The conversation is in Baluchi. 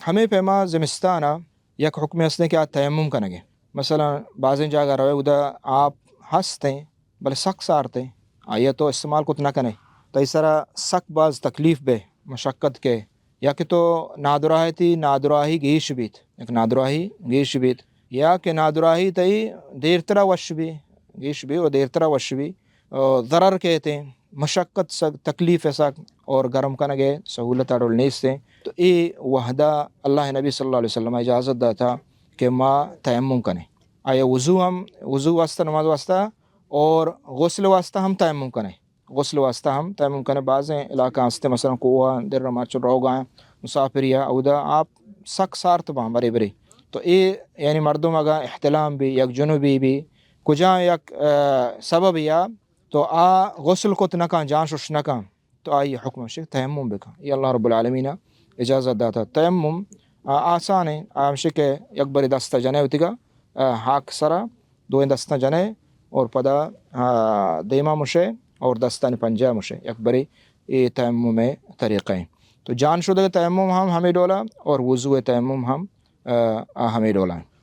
ہمے پیما زمستان ءَ یک حکمے ہستیں کہ آ تیمم کنگ ءَ۔ مثلاً بازیں جاگہ روئے، اودا آپ ہستیں، بلے سک سارتیں، آئی ءَ تو استعمال کت نہ کنئے، تئی سرا سک باز تکلیف بے، مشقت کے، یا کہ تو نادراہ تئی نادراہی گیش بیت، یک نادراہی گیش بیت، یا کہ نادراہی تئی دیرترا وش بی، گیش بی و دیرترا وش بی، ضرر کیتیں، مشقت سک، تکلیف سک، اور گرم کنگ ءِ سہولت ءَ ڈول نیستیں۔ تو اے وہدا اللہ ءِ نبی صلی اللہ علیہ وسلم ءَ اجازت داتا کہ ما تیمم کنیں۔ آیا وضو ہم، وضو واسطہ، نماز واسطہ اور غسل واسطہ ہم تیمم کنیں۔ غسل واسطہ ہم تیمم کنیں۔ بازیں علاقہ ہستیں، مثلاً کوہ ءَ در ما چو روگا ایں مسافری ءَ، اودا آپ سک سارت باں برے برے۔ تو اے یعنی مردم اگاں احتلام بی، یک جنبی بی، کجا یک، آ، سبب یا تو آ غسل کت نہ کن، جان شش نہ کن، تو آئی حکم ہمشی تیمم بکن۔ اے اللہ رب العالمین ءَ اجازت داتا۔ تیمم، آ، آسان ایں، آ ہمشی کہ یک بری دست ءَ جنے وتیگا، آ، ہاک سرا دوئیں دستاں جنے اور پدا، آ، دیما مشے اور دستانی پنجہ مشے، یک بری اے تیمم ءِ طریقہ ایں۔ تو جان شدگ تیمم ہم ہمے ڈولا اور وضو تیمم ہم، آ، آ ہمے ڈولا ایں۔